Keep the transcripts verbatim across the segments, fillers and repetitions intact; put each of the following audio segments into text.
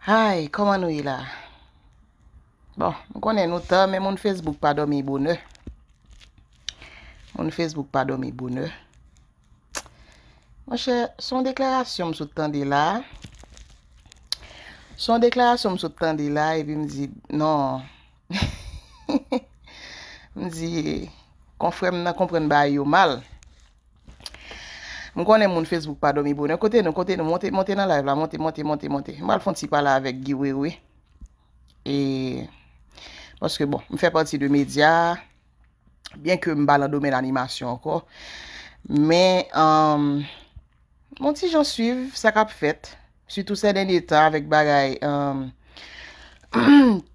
Ay, kòman nou ye la? Bon, m konnen nou tan, men moun Facebook pa dòmi bonè. Moun Facebook pa dòmi bonè. Monchè, se yon deklarasyon m sot tande la. Se yon deklarasyon m sot tande la, epi m di, non. M di, konfrè m nan konprann bagay yo mal. M konnen moun Facebook pa dòmi bonè. Kote nou, kote nou, monte, monte nan live la, monte, monte, monte, monte. M pral fè yon ti pale avèk Guy Wewe. E, paske, bon, m fè pati de medya, byen ke m pa nan domèn animasyon ankò. Men, um, m yon ti jan swiv sa k ap fèt, sitou sè dènye tan avèk bagay, um,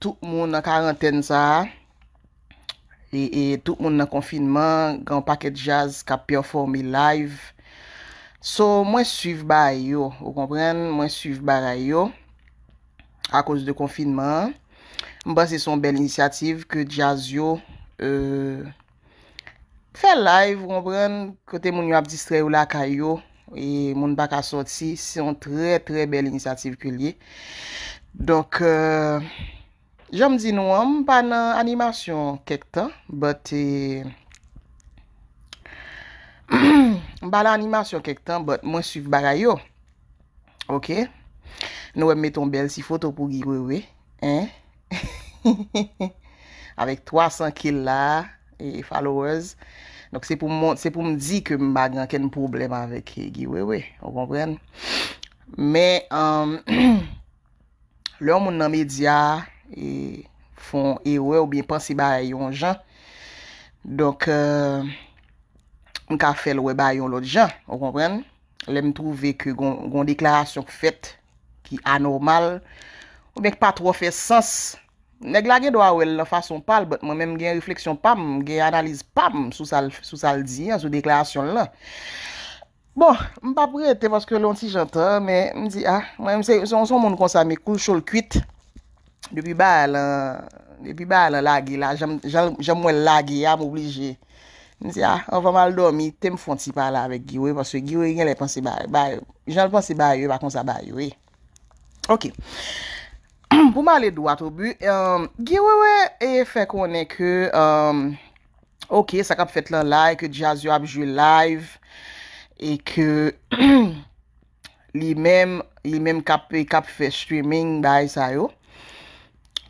tout moun nan karantèn sa a, e, e tout moun nan konfinman, gen yon pakèt djaz k ap pèfòme live. So, mwen swiv bagay yo, ou konprann? Mwen swiv bagay yo akoz de konfinman an. M panse se yon bèl inisyativ ke djaz yo, euh, fè live, ou konprann, kote moun yo ap distrè yo lakay yo, e moun pa ka sòti, se yon trè, trè bèl inisyativ ke l ye. Donk, euh, jan m di nou an, m pa nan animasyon kèk tan, but, eh, m pa nan animasyon kèk tan, but mwen swiv bagay yo. Ok? Nou wè m mete yon bèl ti foto pou Guy Wewe, hein? Avèk twa san K la, e followers. Donk, se pou m, se pou m di ke m pa gen ankenn pwoblèm avèk, eh, Guy Wewe, ou konprann? Men, um, lè yon moun nan medya, e, fè yon erè oubyen panse bagay yon jan, donk, euh, m ka fè l wè bagay yon lòt jan, ou konprann? Lè m twouve ke gon, gon deklarasyon k fèt ki anòmal, oubyen k pa twò fè sans, nèg la gen dwa wè l nan fason pa l, but mwen menm m gen refleksyon pa m, m gen analiz pa m sou sa l, sou sa l di an, sou deklarasyon l lan. Bon, m p ap rete paske l yon ti jan tan, men m di, ah, mwen menm se, se, se yon moun konsa, men kou cho l kwit. Depi bagay lan, depi bagay lan lage la, jan, jan, jan m wè l lage a, m oblije. M di, ah, anvan m al dòmi, te m fè yon ti pale avèk Guy Wewe, paske Guy Wewe genlè panse bagay, bagay, jan l panse bagay yo, e pa konsa bagay yo ye. Ok. Pou m ale dwat o bi, um, Guy Wewe, e, fè konnen ke, um, ok, sa k ap fèt lan la, e ke djaz yo ap jwe live, e ke li menm, li menm k ap, k ap fè streaming, bagay sa yo.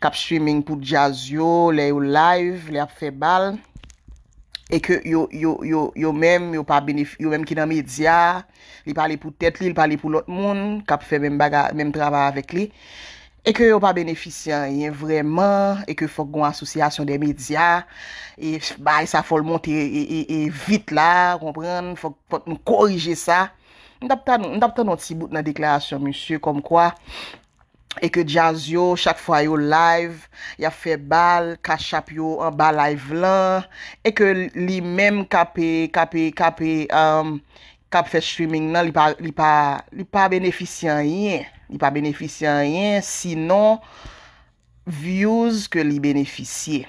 K ap streaming pou djaz yo, lè yo live, lè y ap fè bal. E ke yo, yo, yo, yo menm, yo pa benef-, yo menm ki nan medya, li pale pou tèt li, li pale pou lòt moun, k ap fè menm bagay, menm travay avèk li. E ke yo pa benefisye anyen vrèman, e ke fòk gon asosyasyon de medya, e bagay sa fò l monte, e, e, e vit la, konprann, fòk, fòk nou korije sa. M t ap tann, m t ap tann yon ti bout nan deklarasyon misye, kòmkwa, e ke djaz yo, chak fwa yo live, y ap fè bal, kachap yo anba live lan, e ke li menm k ap, k ap, k ap, um, k ap fè streaming nan, li pa, li pa, li pa benefisye anyen. Li pa benefisye anyen, sinon views ke li benefisye.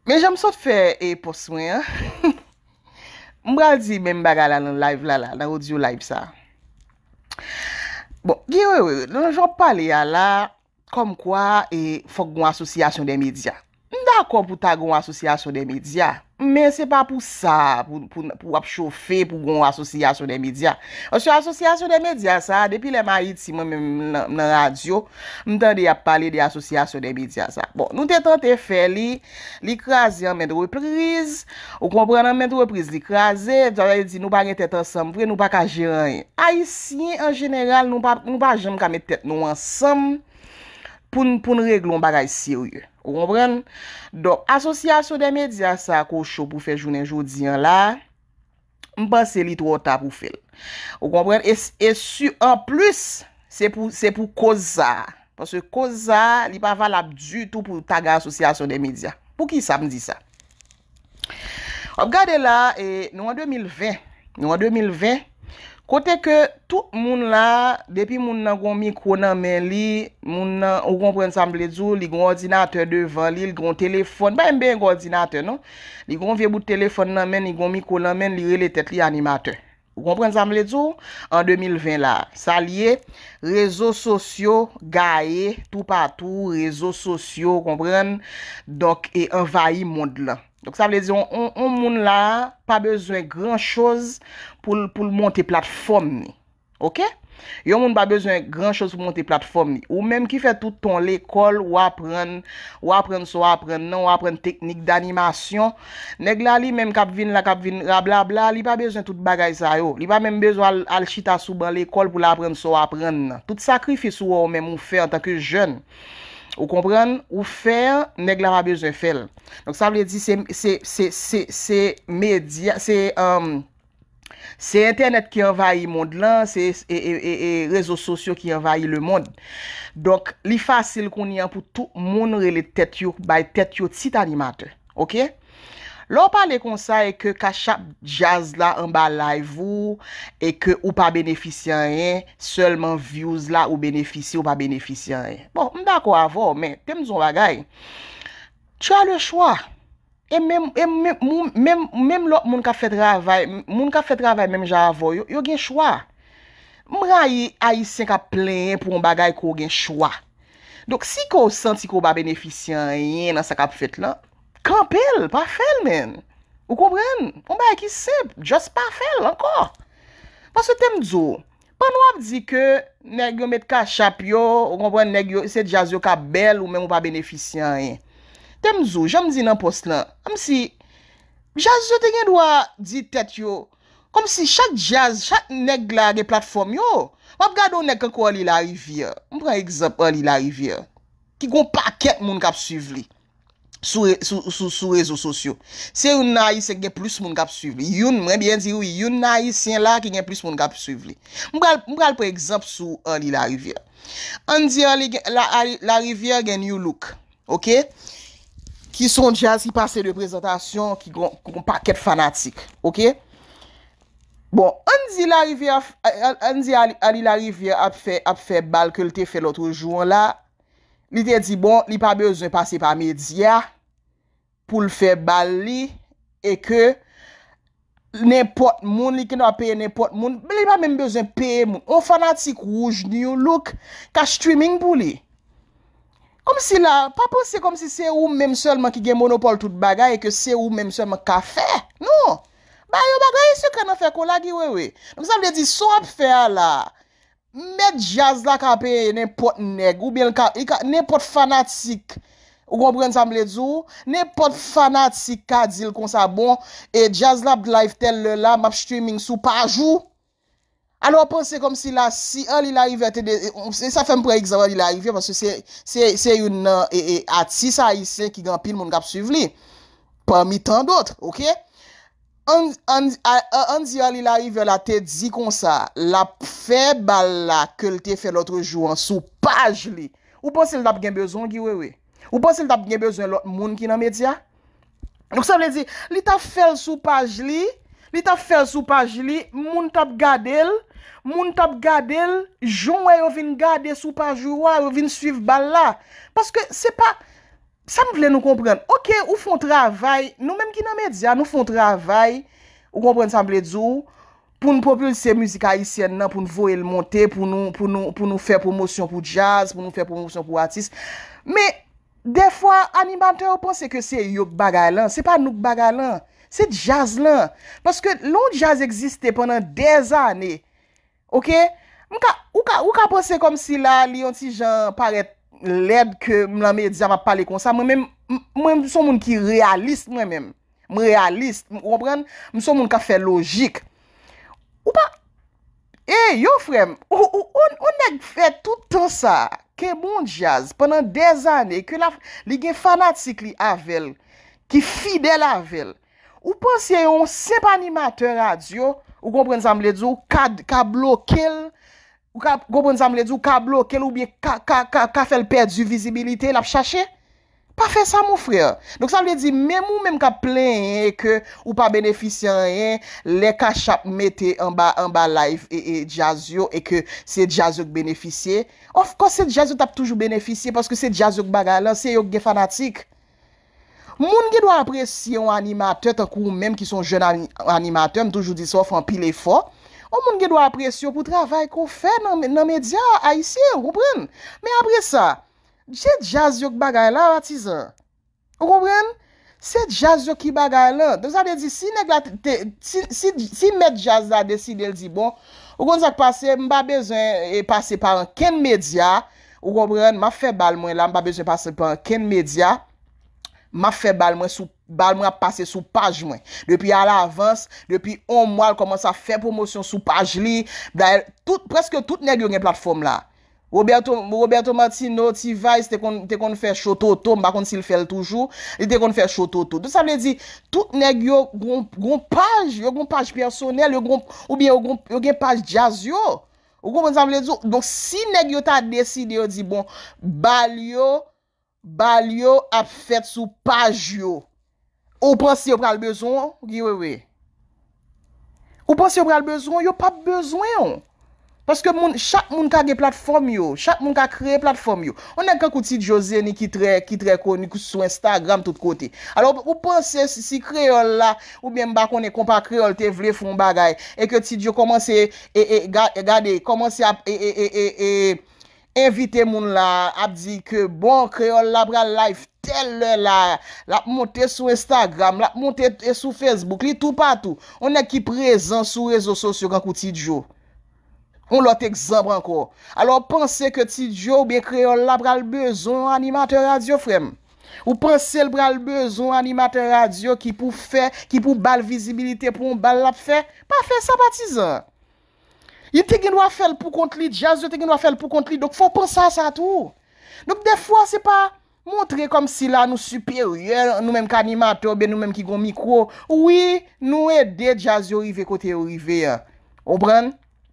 Men jan m sot fè, e, pòs mwen an, m pral di menm bagay la nan live la, la, nan audio live sa. Bon, Guy Wewe, nan jan w ap pale a la, kòmkwa, e, fòk gon asosyasyon de medya. M dakò pou ta gon asosyasyon de medya, men se pa pou sa, pou, pou, pou w ap chofe pou gon asosyasyon de medya. Paske asosyasyon de medya sa, depi lè m Ayiti, mwen menm nan, nan radyo, m tande y ap pale de asosyasyon de medya sa. Bon, nou te tante fè li, li kraze an maintes reprises, ou konprann, an maintes reprises li kraze, sa vle di nou pa gen tèt ansanm vre, nou pa ka jere anyen. Ayisyen an jeneral, nou pa, nou pa janm ka met tèt nou ansanm pou n, pou n regle yon bagay serye. Ou konprann? Donk, asosyasyon de medya sa ke w cho pou fè jounen jodi an la, m panse li twò ta pou fè l. Ou konprann? E, e si, anplis, se pou, se pou koz sa a. Paske koz sa a, li pa valab ditou pou ta gen asosyasyon de medya. Poukisa m di sa? W ap gade la, e, nou an de mil ven. Nou an de mil ven. Kote ke tout moun la, depi moun nan gon mikwo nan men li, moun nan, ou konprann sa m vle di w, li gon òdinatè devan li, li gon telefòn, pa menm bezwen gon òdinatè, non. Li gon vye bout telefòn nan men, li gon mikwo nan men, li rele tèt li animatè. Ou konprann sa m vle di w? An de mil ven la, sa l ye, rezo sosyo gaye toupatou, rezo sosyo, ou konprann, donk, e anvayi mond lan. Donk, sa vle di, on, on, on moun la pa bezwen gran choz pou l, pou l monte platfòm li. Oke? Yon moun pa bezwen gran choz pou monte platfòm li. Ou menm ki fè tout tan w lekòl, w aprann, w aprann sa w aprann nan, w aprann teknik danimasyon. Nèg la li menm k ap vin la, k ap vin rablabla, li pa bezwen tout bagay sa yo. Li pa menm bezwen al, al chita sou ban lekòl pou l aprann sa w aprann nan. Tout sakrifis ou wè w menm ou fè antanke jèn, ou konprann, ou fè an, nèg la pa bezwen fè l. Donk, sa vle di se, se, se, se, se medya, se, um, se entènèt ki anvayi mond lan, se e, e, e, e rezo sosyo ki anvayi lemonn. Donk, li fasil kounye a pou tout moun rele tèt yo, bay tèt yo tit animatè. Oke? Lè w pale konsa e ke kachap djaz la anba live ou, e ke ou pa benefisye anyen, sèlman views la ou benefisye, ou pa benefisye anyen. Bon, m dakò avè w, men, te m di w yon bagay. Tu as le choix. E menm, e menm, moun- menm, menm lòt moun k ap fè travay, moun k ap fè travay menm jan avè w, yo, yo gen chwa. M rayi Ayisyen k ap plenyen pou yon bagay ke w gen chwa. Donk, si ke w santi ke w pa benefisye anyen nan sa k ap fèt lan, kanpe l, pa fè l, menn. Ou konprann? Yon bagay ki senp, just pa fè l ankò. Paske te m di w, pandan w ap di ke nèg yo met kachap yo, ou konprann, nèg yo, se djaz yo k ap bèl, ou menm ou pa benefisye anyen. Te m di w, jan m di nan pòs lan, kòmsi djaz yo te gen dwa di tèt yo, kòmsi chak djaz, chak nèg la gen platfòm yo. W ap gade yon nèg kankou Arly Larivière. M pran egzanp Arly Larivière, ki gon pakèt moun k ap swiv li sou, re- sou, sou, sou rezo sosyo. Se youn nan Ayisyen ki gen plis moun k ap swiv li. Youn, mwen byen di wi, youn nan Ayisyen la ki gen plis moun k ap swiv li. M pral, m pral pran egzanp sou Arly Larivière. Ann di Arly gen- la, Arly Larivière gen New Look, oke? Ki se yon djaz ki pase de prezantasyon, ki gon, gon pakèt fanatik, oke? Bon, ann di Larivière ap- ann di Arly Larivière ap fè, ap fè bal ke l te fè lòt jou an la, li te di, bon, li pa bezwen pase pa medya pou l fè bal li, e ke nenpòt moun, li gen dwa peye nenpòt moun, li pa menm bezwen peye moun. On fanatik wouj New Look ka streaming pou li. Kòmsi la, pa panse kòmsi se ou menm sèlman ki gen monopòl tout bagay e ke se ou menm sèlman k ka fè. Non. Ba yo bagay sekrè nan fè kola Guy Wewe. Donk sa vle di sa w ap fè a la, mèt djaz la ka peye nenpòt nèg, oubyen l ka, li ka, nenpòt fanatik. Ou konprann sa m vle di w? Nenpòt fanatik ka di l konsa, bon, e djaz la ap live tèl lè la, m ap streaming sou paj ou. Alò, panse kòmsi la, si Arly Larivière te de, e, e, sa fè m pran egzanp Arly Larivière, paske se, se, se youn nan, e, e, atis ayisyen ki gen anpil moun k ap swiv li, parmi tant d'autres, oke? Ann, ann, a- a- ann di Arly Larivière la te di konsa, l ap fè bal la ke l te fè lòt jou an sou paj li. Ou panse l t ap gen bezwen w, Guy Wewe? Ou panse l t ap gen bezwen lòt moun ki nan medya? Donk, sa vle di, li t ap fè l sou paj li, li t ap fè l sou paj li, moun t ap gade l, moun t ap gade l, jan w wè yo vin gade sou paj ou a, yo vin swiv bal la. Paske se pa, sa m vle nou konprann. Oke, ou fè yon travay, nou menm ki nan medya, nou fè yon travay, ou konprann sa m vle di w, pou n pwopilse mizik ayisyèn nan, pou n voye l monte, pou nou, pou nou, pou nou fè pwomosyon pou djaz, pou nou fè pwomosyon pou atis. Men, dèfwa, animatè yo panse ke se yo k bagay lan, se pa nou k bagay lan, se djaz lan. Paske lè yon djaz egziste pandan dèzane, oke? M ka, ou ka, ou ka panse kòmsi la, li yon ti jan parèt lèd ke m nan medya, m ap pale konsa. Mwen menm, m- mwen, m se yon moun ki reyalis, mwen menm. M reyalis, ou konprann? M se yon moun k ap fè lojik. Ou pa, e, yo, frè m, ou, ou, ou, ou nèg fè tout tan sa, kenbe yon djaz pandan dèzane, ke l ap, li gen fanatik li avè l, ki fidèl avè l. Ou panse yon senp animatè radyo, ou konprann sa m vle di w, ka, ka bloke l, ou ka, konprann sa m vle di w, ka bloke l oubyen ka, ka, ka, ka fè l pèdi vizibilite l ap chache? Pa fè sa, mon frè. Donk, sa vle di, menm ou menm k ap plenyen ke ou pa benefisye anyen, lè Kachap mete anba, anba live e, e djaz yo, e ke se djaz yo k benefisye, of course, se djaz yo t ap toujou benefisye, paske se djaz yo k bagay lan, se yo k gen fanatik. Moun gen dwa apresye yon animatè tankou ou menm ki se yon jèn ani- animatè, m toujou di sa, w fè anpil efò. Yon moun gen dwa apresye w pou travay ke w fè nan, nan medya ayisyen, ou konprann? Men apre sa, se djaz yo k bagay la, patizan. Ou konprann? Se djaz yo ki bagay lan. Donk, sa vle di, si nèg la te, te- si, si, si mèt djaz la deside l di, bon, ou konn sa k pase, m pa bezwen e, pase pa ankenn medya. Ou konprann? M ap fè bal mwen la, m pa bezwen pase pa ankenn medya. M ap fè bal mwen sou, bal mwen ap pase sou paj mwen. Depi alavans, depi yon mwa, l kòmanse ap fè pwomosyon sou paj li. Dayè, tout, prèske tout nèg yo gen platfòm la. Roberto, Roberto Martino, T-Vice te konn, te konn fè cho Toto, m pa konn si l fè l toujou, li te konn fè cho Toto. Donk, sa vle di, tout nèg yo gon, gon paj, yo gon paj pèsonèl, yo gon, oubyen yo gon, yo gen paj djaz yo. Ou konprann sa m vle di w? Donk, si nèg yo ta deside yo di, bon, bal yo, bal yo ap fèt sou paj yo. Ou panse yo pral bezwen w, Guy Wewe? Ou panse yo pral bezwen w? Yo p ap bezwen w. Paske moun, chak moun ka gen platfòm yo, chak moun ka kreye platfòm yo. Yon nèg kankou Ti Joe Zeni ki trè, ki trè koni sou Instagram tout kote. Alò, ou panse si, si kreyòl la, oubyen m pa konnen konpa kreyòl te vle fè yon bagay, e ke Ti Joe kòmanse, e, e, ga- gade, kòmanse ap, e, e, e, e, e, envite moun la, ap di ke, bon, kreyòl la pral live tèl lè la, l ap monte sou Instagram, l ap monte e sou Facebook, li toupatou. Yon nèg ki prezan sou rezo sosyo kankou Ti Joe. Yon lòt egzanp ankò. Alò, panse ke Ti Joe oubyen kreyòl la pral bezwen yon animatè radyo, frè m? Ou panse l pral bezwen yon animatè radyo ki pou fè, ki pou ba l vizibilite pou yon bal l ap fè? Pa fè sa, patizan. Li te gen dwa fè l pou kont li, djaz yo te gen dwa fè l pou kont li. Donk, fò w panse a sa tou. Donk, dèfwa, se pa montre kòmsi la nou siperyè, nou menm k animatè, oubyen nou menm ki gon mikwo. Wi, nou ede djaz yo rive kote yo rive an. Ou konprann?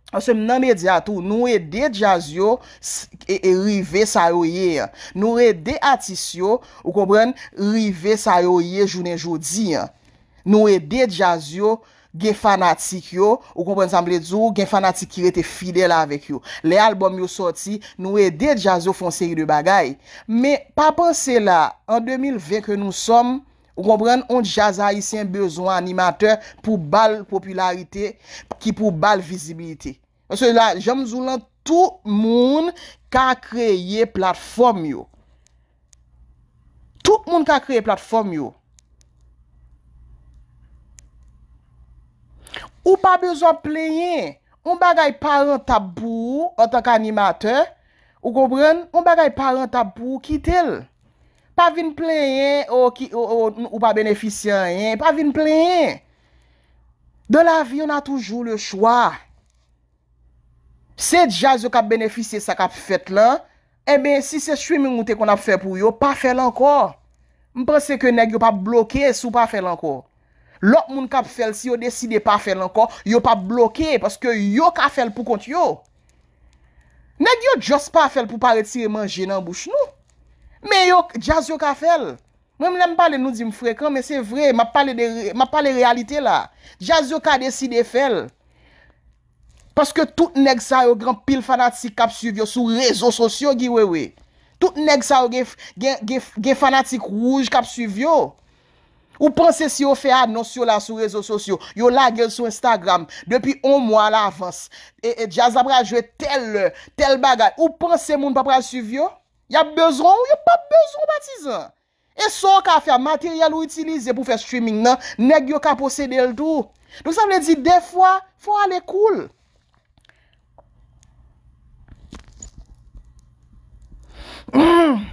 Paske m nan medya tou, nou ede djaz yo s- e, e rive sa yo ye an. Nou ede atis yo, ou konprann, rive sa yo ye jounen jodi an. Nou ede djaz yo gen fanatik yo, ou konprann sa m vle di w, gen fanatik ki rete fidèl avèk yo. Lè albòm yo sòti, nou ede djaz yo fè yon seri de bagay. Men, pa panse la, an de mil ven ke nou sòm, ou konprann, yon djaz ayisyen bezwen animatè pou ba l popilarite, ki pou ba l vizibilite. Paske la, jan m di w lan, tout moun ka kreye platfòm yo. Tout moun ka kreye platfòm yo. Ou pa bezwen ap plenyen. Yon bagay pa rantab pou ou antank animatè, ou konprann? Yon bagay pa rantab pou ou, kite l. Pa vin plenyen, o, ki, o, o, ou pa benefisye anyen. Pa vin plenyen. Dans la vie, on a toujours le choix. Se djaz yo k ap benefisye sa k ap fèt lan. Enben, si se streaming ou te konn ap fè pou yo, pa fè l ankò. M panse ke nèg yo p ap bloke si w pa fè l ankò. Lòt moun k ap fè l, si yo deside pa fè l ankò, yo p ap bloke, paske yo ka fè l pou kont yo. Nèg yo just pa fè l pou pa retire manje nan bouch nou. Men yo, djaz yo ka fè l. Mwen, lè m pale, nou di m frekan, men se vre, m ap pale de re- m ap pale reyalite la. Djaz yo ka deside fè l. Paske tout nèg sa yo gen anpil fanatik k ap swiv yo sou rezo sosyo, Guy Wewe. Tout nèg sa yo gen, gen, gen, gen fanatik wouj k ap swiv yo. Ou panse si yo fè anons yo la sou rezo sosyo, yo lage l sou Instagram depi yon mwa alavans, e, e djaz la pral jwe tèl lè, tèl bagay, ou panse moun pa pral swiv yo? Y ap bezwen w? Yo p ap bezwen w, patizan. E sa w ka fè a, materyèl ou itilize pou fè streaming nan, nèg yo ka posede l tou. Donk, sa vle di, dèfwa, fò w ale cool. Hmm.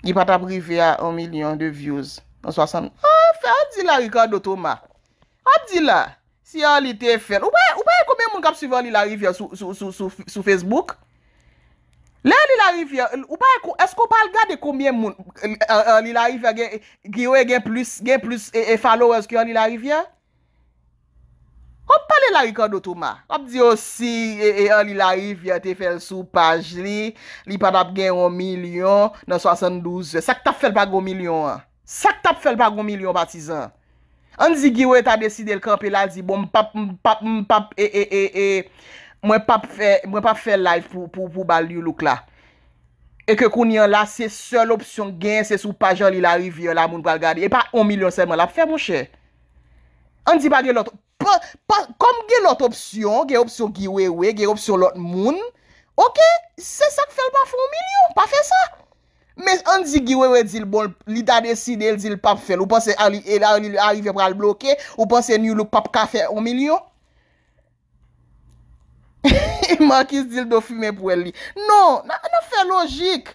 Li pa t ap rive a yon milyon de views an swasant. Ah, fè w di la, Ricardo Thomas. W ap di la, si Arly te fè l. Ou pa, ou pa wè konbyen moun k ap swiv Arly Larivière sou, sou, sou, sou, sou Facebook? Lè Arly Larivière, ou pa wè ko- èske w pa al gade konbyen moun, eh, Arly Larivière gen, Guy Wewe gen plis, gen plis, e, e followers ke Arly Larivière? W ap pale la, Ricardo Thomas. W ap di yo si, e, e, Arly Larivière te fè l sou paj li, li pa t ap gen yon milyon nan swasanndouz zè. Sa k t ap fè l pa gen yon milyon an? Sa k t ap fè l pa gen yon milyon patizan? Ann di Guy Wewe ta deside l kanpe la, l di, bon, m p ap, m p ap, m p ap, e, e, e, e, mwen p ap fè, mwen p ap fè live pou, pou, pou ba l You Look la. E ke kounye a la, se sèl opsyon k genyen, se sou paj Arly Larivière la moun pral gade. E pa yon milyon sèlman l ap fè, monchè. Ann di pa gen lòt, pa, pa, kòm gen lòt opsyon, gen opsyon Guy Wewe, gen opsyon lòt moun. Oke, se sa k fè l pa fè yon milyon, pa fè sa. Men ann di Guy Wewe di l bon, li ta deside, l di l p ap fè l. Ou panse Arly, e Arly, Arly Rivière pral bloke? Ou panse Nu Look p ap ka fè yon milyon? Marcus di l do fimen pou wè li. Non, n a, n a fè lojik.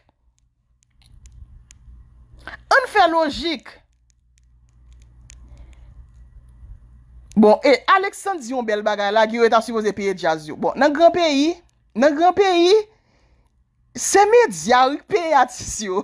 Ann fè lojik. Bon, e Alexandre di yon bèl bagay la, Guy Wewe ta sipoze peye djaz yo. Bon, nan gran peyi, nan gran peyi, se medya wi k peye atis yo.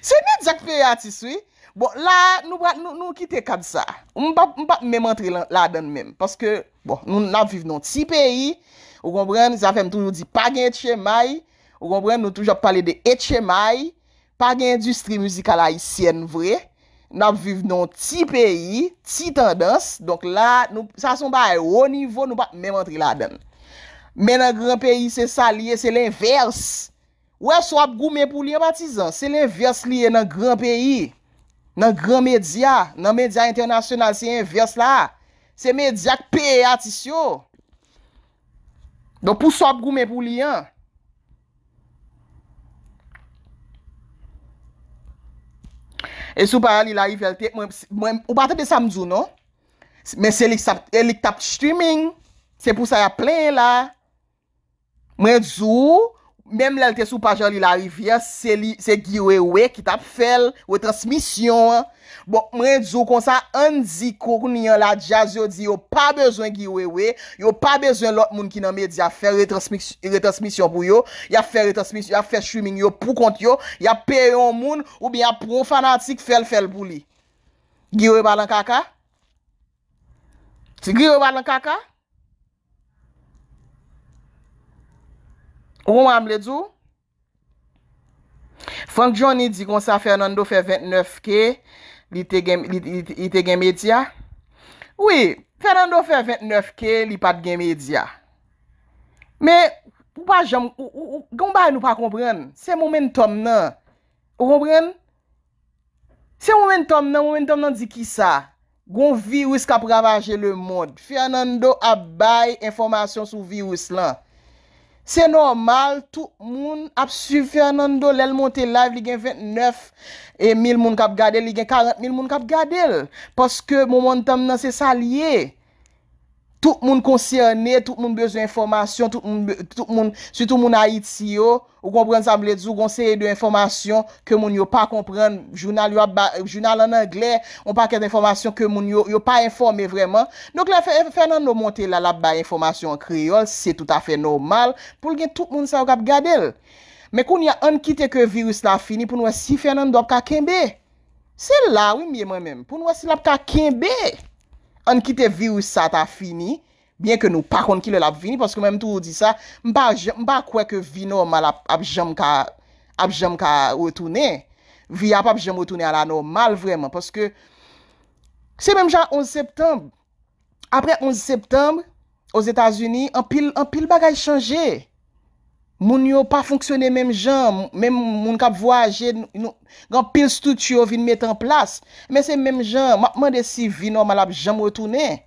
Se medya k peye atis wi. Bon, la, nou pral, nou, nou kite kad sa. M p ap, m p ap menm antre lan, ladann menm. Paske, bon, nou, n ap viv nan yon ti peyi, ou konprann, sa fè m toujou di pa gen H M I, ou konprann, nou toujou ap pale de H M I, pa gen endistri mizikal ayisyèn vre, n ap viv nan yon ti peyi, ti tandans, donk la, nou, sa se yon bagay wo nivo, nou p ap menm antre ladann. Men nan gran peyi, se sa l ye, se lenvès. Ou wè, sa w ap goumen pou li an, patizan, se lenvès li ye nan gran peyi, nan gran medya, nan medya entènasyonal, se envès la. Se medya k peye atis yo. Donk, pou sa w ap goumen pou li an. E si w pa li la, Yvèl te, mwen, mwen, ou pa tande sa m di w, non? Men se li k t ap, e li k t ap streaming. Se pou sa y ap plenyen la. Mwen di w, menm lè l te sou paj Arly Larivière, se li, se Guy Wewe ki t ap fè l, retransmisyon an. Bon, mwen di w konsa, ann di kounye an la, djaz yo di yo pa bezwen Guy Wewe, yo pa bezwen lòt moun ki nan medya fè retransmis-, retransmisyon pou yo, y ap fè retransmisyon, y ap fè streaming yo pou kont yo, y ap peye yon moun, oubyen y ap pran yon fanatik fè l, fè l pou li. Guy Wewe pa nan kaka? Ti Guy Wewe pa nan kaka? Ou konprann m vle di w? Frank Johnny di konsa Fernando fè vennèf K, li te gen, li, li, li te gen medya. Wi, Fernando fè vennèf K, li pa t gen medya. Men, ou pa janm, ou, ou, ou, gen yon bagay nou pa konprann. Se momentum nan. Ou konprann? Se momentum nan, momentum nan di kisa? Gon viris k ap ravaje lemonn. Fernando ap bay enfòmasyon sou viris lan. Se nòmal, tout moun ap swiv Fernando. Lè l monte live, li gen vennèf mil moun k ap gade l, li gen karant mil moun k ap gade l. Paske momentum nan, se sa l ye. Tout moun konsène, tout moun bezwen enfòmasyon, tout moun be-, tout moun, sitou moun Ayiti yo, ou konprann sa m vle di w, gon seri de enfòmasyon ke moun yo pa konprann, jounal yo ap ba, jounal ann anglè, yon pakèt enfòmasyon ke moun yo, yo pa enfòme vrèman. Donk, lè Fè-, Fernando monte la, l ap bay enfòmasyon an kreyòl, se toutafè nòmal pou l gen tout moun sa yo k ap gade l. Men kounye a, ann kite ke viris la fini pou n wè si Fernando ap ka kenbe. Se la wi m ye mwen menm, pou n wè si l ap ka kenbe. Ann kite viris sa ta fini, byen ke nou pa konn kilè l ap vini, paske mwen m toujou di sa, m pa jan-, m pa kwè ke vi nòmal ap, ap janm ka, ap janm ka retounen. Vi a p ap janm retounen a la nòmal vrèman, paske se menm jan ak onz septanm. Apre onz septanm, Ozetazini, anpil, anpil bagay chanje. Moun yo pa fonksyone menm jan, menm moun k ap vwayaje, n-, nou, gen anpil estrikti yo vin mete an plas. Men se menm jan, m ap mande si vi nòmal ap janm retounen.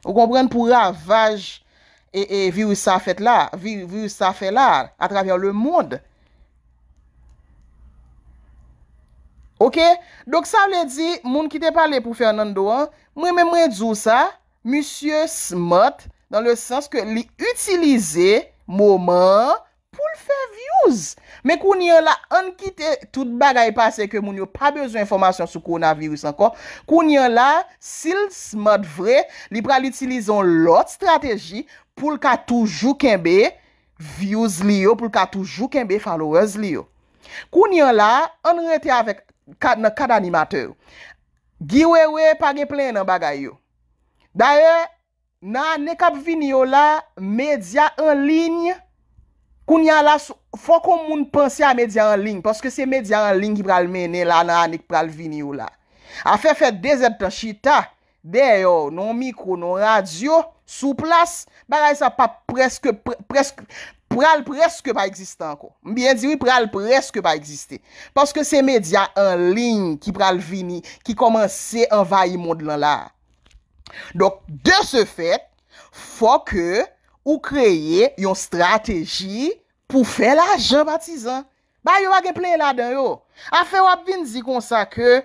Ou konprann, pou ravaj e, e viris sa fèt la, vi-, viris sa fè la, atravè lemonn. Oke? Donk, sa vle di, moun ki te pale pou Fernando an, mwen menm mwen di w sa, misye smart, dans le sens que li itilize moman an pou l fè views. Men kounye an la, ann kite tout bagay pase ke moun yo pa bezwen enfòmasyon sou kowonaviris ankò. Kounye an la, si l smart vre, li pral itilize yon lòt estrateji pou l ka toujou kenbe views li yo, pou l ka toujou kenbe followers li yo. Kounye an la, ann rete avèk ka-, nan kad animatè yo. Guy Wewe pa gen plenyen nan bagay yo. Dayè, nan ane k ap vini yo la, medya an liy, kounye a la, s-, fòk yon moun panse a medya an liy, paske se medya an liy ki pral mennen la nan ane k pral vini yo la. Afè fè de zèdtan chita, dèyè w, nan yon mikwo, nan yon radyo, sou plas, bagay sa p ap prèske, prè-, prèske, pral prèske pa egziste ankò. M byen di wi, pral prèske pa egziste. Paske se medya an liy ki pral vini, ki kòmanse anvayi mond lan la. Donk, de ce fait, fò ke ou kreye yon strateji pou fè lajan, patizan. Bagay yo pa gen plenyen ladan yo. Afè w ap vin di konsa ke,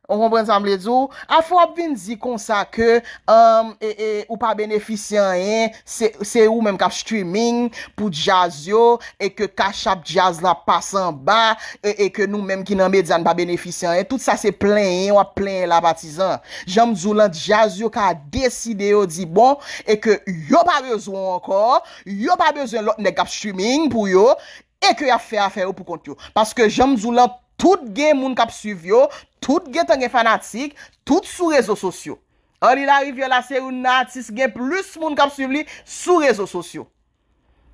ou konprann sa m vle di w? Afè w ap vin di konsa ke, um, e, e, ou pa benefisye anyen, se, se ou menm k ap streaming pou djaz yo, e ke Cash App djaz la pase anba, e, e ke nou menm ki nan medya n pa benefisye anyen. Tout sa se plenyen w ap plenyen la, patizan. Jan m di w lan, djaz yo ka deside yo di bon, e ke yo pa bezwen w ankò, yo pa bezwen lòt nèg k ap streaming pou yo, e ke y ap fè afè yo pou kont yo. Paske jan m di w lan, tout gen moun k ap swiv yo, tout gentan gen fanatik, tout sou rezo sosyo. Arly Larivière la se youn nan atis gen plis moun k ap swiv li sou rezo sosyo.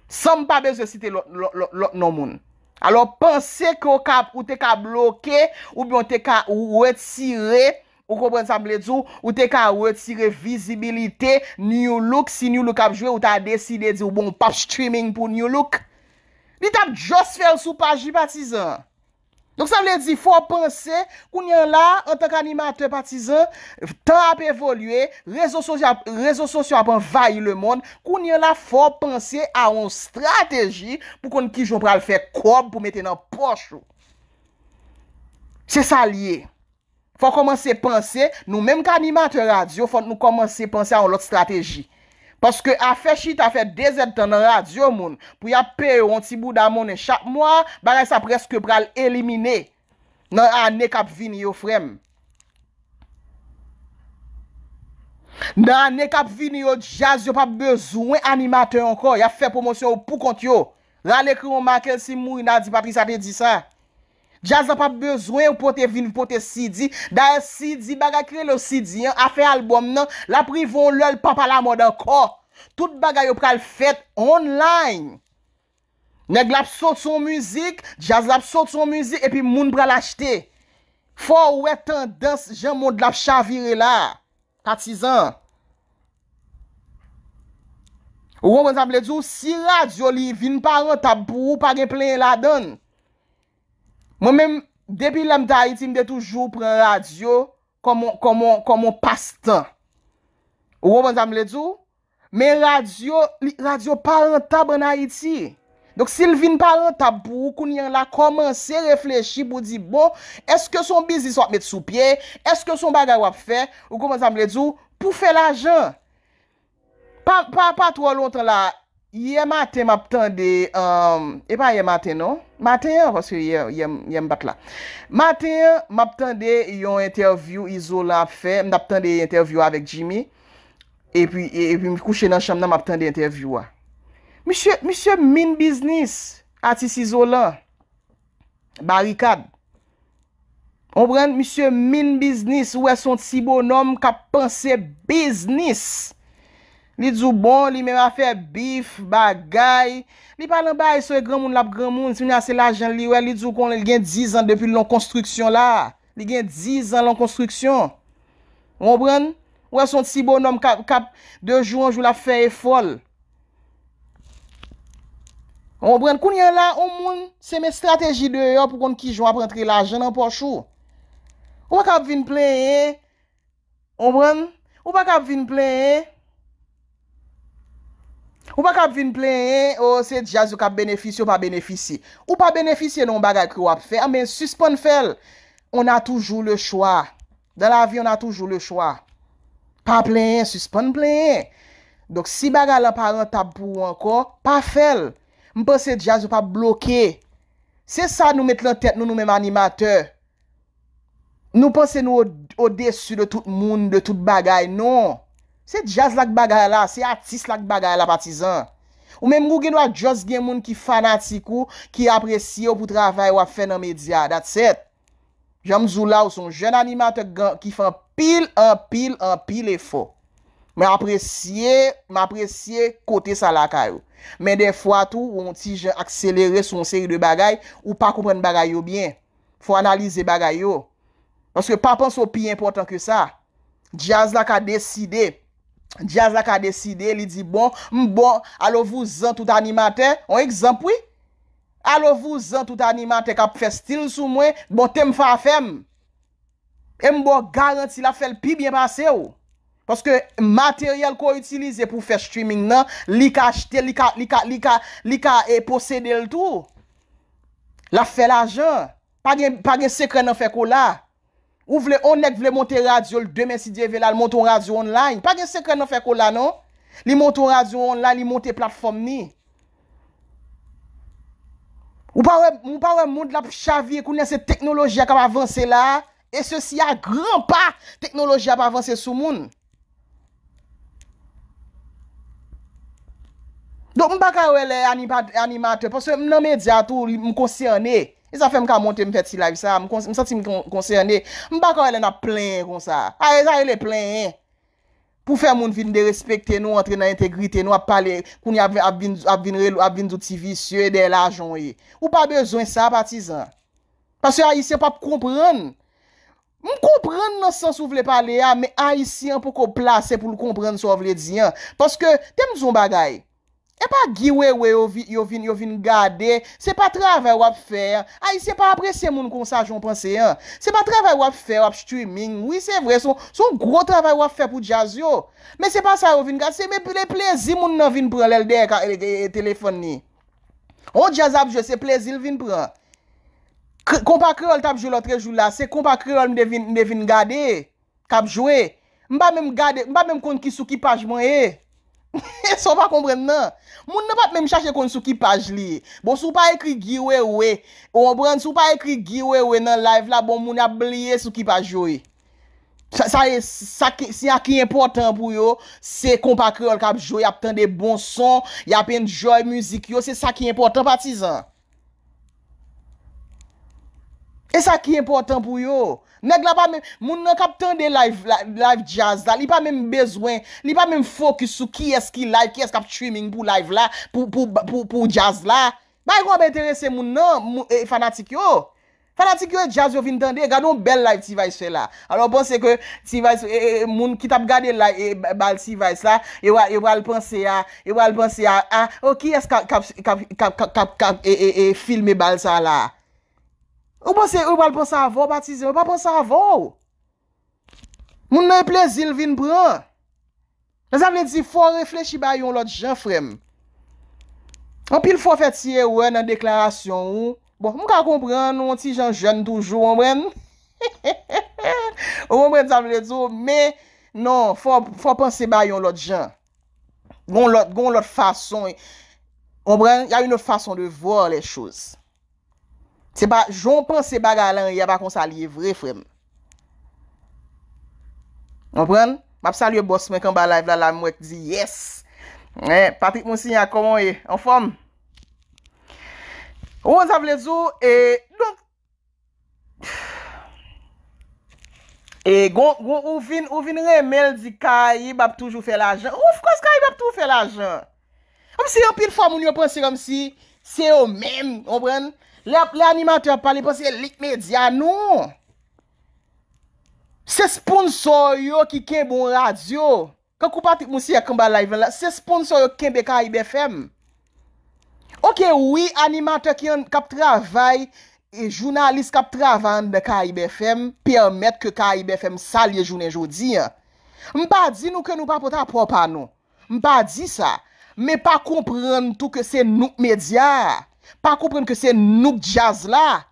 San m pa bezwen site lòt, lòt, lòt, lòt non moun. Alò, panse ke w ka, ou te ka bloke, oubyen w te ka retire, ou konprann sa m vle di w, ou te ka retire vizibilite Nu Look, si Nu Look ap jwe, ou ta deside di w, bon, w p ap streaming pou Nu Look. Li t ap just fè l sou paj li, patizan. Donk, sa vle di, fò w panse, kounye a la, antank animatè, patizan, tan ap evolye, rezo sosyo, rezo sosyo ap anvayi lemonn, kounye a la, fò w panse a yon strateji pou konn kijan w pral fè kòb pou mete nan pòch ou. Se sa l ye. Fò w kòmanse panse, nou menm k animatè radyo, fò nou kòmanse panse a yon lòt strateji. Paske afè chita fè dezèdtan nan radyo moun pou y ap peye w yon ti bouda monnen chak mwa, bagay sa prèske pral elimine nan ane k ap vini yo, frè m. Nan ane k ap vini yo, djaz yo p ap bezwen animatè ankò. Y ap fè pwomosyon yo pou kont yo. Rale kreyon Michael, si m mouri, n a di Patricia te di sa. Djaz la p ap bezwen ou pote vin pote C D. Dayè, C D, bagay ki rele C D an, afè albòm nan, l ap rive yon lè l p ap alamòd ankò. Tout bagay yo pral fèt online. Nèg la ap sot yon mizik, djaz la ap sot yon mizik, epi moun pral achte. Fò w wè tandans jan mond la ap chavire la. Patizan. Ou konprann sa m vle di w? Si radyo li vin pa rantab pou ou, pa gen plenyen ladan l. Mwen menm, depi lè m te Ayiti, m te toujou pran radyo kòm on, kòm on, kòm on pastan. Ou konprann sa m vle di w? Men radyo, li, radyo pa rantab ann Ayiti. Donk, si l vin pa rantab pou ou, kounye a la, kòmanse reflechi pou di, bon, èske se yon biznis w ap met sou pye? Èske se yon bagay w ap fè? Ou konprann sa m vle di w? Pou fè lajan. Pa, pa, pa twò lontan la, yè maten m ap tande, um, e pa yè maten non, maten an, paske yè, yè, yè m pa t la. Maten an, m ap tande yon entèvyou Izolan ap fè, m t ap tande entèvyou avèk Jimmy, epi, e- epi m kouche nan chanm nan, m ap tande entèvyou a. Misye, misye min biznis, atis Izolan. Barikad. Konprann? Misye min biznis, ou wè se yon ti bonòm k ap panse biznis. Li di w bon, li menm afè bif, bagay. Li pa nan bagay, se granmoun l ap granmoun, si se lajan li wè, li di w konnen li gen diz an depi l nan konstriksyon la. Li gen diz an lan konstriksyon. Ou konprann? Ou wè se yon ti bonòm k ap, k ap, de jou an jou, l ap fè efò l. Ou konprann? Kounye a la, yon moun, se men estrateji deyò pou konn kijan w ap rantre lajan nan pòch ou. Ou pa ka ap vin plenyen. Ou konprann? Ou pa ka ap vin plenyen. Ou pa ka ap vin plenyen, o, se djaz yo k ap benefisye, ou pa benefisye. Ou pa benefisye nan yon bagay ke w ap fè, men sispann fè l. On a toujours le choix. Dans la vie, on a toujours le choix. Pa plenyen, sispann plenyen. Donk, si bagay lan pa rantab pou ou ankò, pa fè l. M panse djaz yo p ap bloke. Se sa nou met lan tèt nou, nou menm animatè. Nou panse nou o-, odesi de tout moun, de tout bagay. Non. Se djaz la k bagay la, se atis la k bagay la, patizan. Ou menm ou gen dwa just gen moun ki fanatik ou, ki apresye w pou travay w ap fè nan medya. That's it. Jan m di w la, ou se yon jèn animatè k gan-, ki fè anpil, anpil, anpil efò. Mwen apresye, m apresye kote sa lakay ou. Men dèfwa tou, ou yon ti jan akselere sou yon seri de bagay, ou pa konprann bagay yo byen. Fò w analize bagay yo. Paske pa panse w pi enpòtan ke sa. Djaz la ka deside. Djaz la ka deside, li di, bon, m bon, alo vouzan tout animatè. On egzanp, wi. Alo vouzan tout animatè k ap fè stil sou mwen, bon, te m fè afè m. E m ba w garanti l ap fè l pi byen pase w. Paske materyèl ke w itilize pou w fè streaming nan, li ka achte, li ka, li ka, li ka, li ka e, posede l tou. L ap fè lajan. Pa gen, pa gen sekrè nan fè kola. Ou vle, on nèg vle monte radyo l demen, si Dye vle, l al monte yon radyo online. Pa gen sekrè nan fè kola, non. Li monte yon radyo online, li monte platfòm ni. Ou pa wè, ou pa wè mond la ap chavire kounye a, se teknoloji a k ap avanse la. E sesi a gran pa, teknoloji a ap avanse sou moun. Donk, m pa ka wè lè anima-, animatè, paske m nan medya tou, m konsène. E sa fè m ka monte, m fè ti live sa, m kon-, m santi m kon-, konsène. M pa ka wè lè n ap plenyen konsa. A, e sa rele plenyen. Pou fè moun vin derespekte nou, antre nan entegrite nou, ap pale, kounye a ap, ap vin, ap vin rele, ap vin di w ti visye, dèyè lajan w ye. Ou pa bezwen sa, patizan. Paske Ayisyen p ap konprann. M konprann nan sans ou vle pale a, men Ayisyen an poko plase pou l konprann sa w vle di an. Paske, te m di w yon bagay. E pa Guy Wewe yo vi-, yo vin, yo vin gade, se pa travay w ap fè an. Ayisyen pa apresye moun konsa jan w panse an. Se pa travay w ap fè, w ap streaming. Wi, se vre, se yon, se yon gwo travay w ap fè pou djaz yo. Men se pa sa yo vin gade, se men ple-, plezi moun nan vin pran lè l dèyè ka-, e, e, e, telefòn li. On djaz ap jwe, se plezi l vin pran. K-, Konpa Kreyòl t ap jwe lòtrejou la, se Konpa Kreyòl m te vin, m te vin gade k ap jwe. M pa menm gade, m pa menm konn ki sou ki paj mwen ye. Sa w pa konprann nan. Moun nan p ap menm chache konn sou ki paj li ye. Bon, si w pa ekri Guy Wewe, ou konprann, si w pa ekri Guy Wewe nan live la, bon, moun ap bliye sou ki paj yo ye. Sa, sa ye, sa ki, sa ki enpòtan pou yo, se Konpa Kreyòl k ap jwe, y ap tande bon son, y ap enjoy mizik yo, se sa ki enpòtan, patizan. E sa ki enpòtan pou yo. Nèg la pa menm, moun nan k ap tande live, la, live djaz la, li pa menm bezwen, li pa menm fokis sou kiyès ki live, kiyès k ap streaming pou live la, pou, pou, pou, pou djaz la. Bagay konpa pa enterese moun nan, mou-, e, fanatik yo. Fanatik yo e djaz yo vin tande, gade yon bèl live T-Vice fè la. Alò, w panse ke T-Vice, e, e, e, moun ki t ap gade live, e, ba-, bal T-Vice la, yo pral, yo pral panse a, yo pral panse a, a, o, kiyès k ap, k ap, k ap, e, e, e, filme bal sa la? Ou panse yo pral panse avè w, patizan? Yo pa panse avè w. Moun nan e plezi l vin pran. Sa vle di, fò w reflechi ba yon lòt jan, frè m. Anpil fwa w fè ti erè nan deklarasyon ou. Bon, m ka konprann ou yon ti jan jèn toujou, w konprann? Ou konprann sa m vle di w, men non, fò, fò w panse ba yon lòt jan. Gon lòt, gon lòt fason. Ou konprann? Y a une autre façon de voir les choses. Se pa, jan w panse bagay la ye a, pa konsa li ye vre, frè m. Konprann? M ap salye bòs mwen k anba live la, la, m wè k di yes. Hein, Patrick Moussignac, kòman w ye? Anfòm? Ou konn sa vle di w, e, donk, e, gon, gon, ou vin, ou vin renmen l di Karayib ap toujou fè lajan. Of course, Karayib ap toujou fè lajan. Kòmsi anpil fwa moun yo panse kòmsi se yo menm, konprann? Lè, lè animatè ap pale, panse Elite Media, non. Se sponsor yo ki kenbe yon radyo. Kankou Patrick Moussignac k anba live la, se sponsor yo ki kenbe Karayib F M. Oke, wi, animatè ki an, k ap travay, e jounalis k ap travay anndan Karayib F M pèmèt ke Karayib F M sa l ye jounen jodi a. M pa di nou ke nou pa pote apò pa nou. M pa di sa. Men pa konprann tou ke se nou k medya a. Pa konprann ke se nou k djaz la.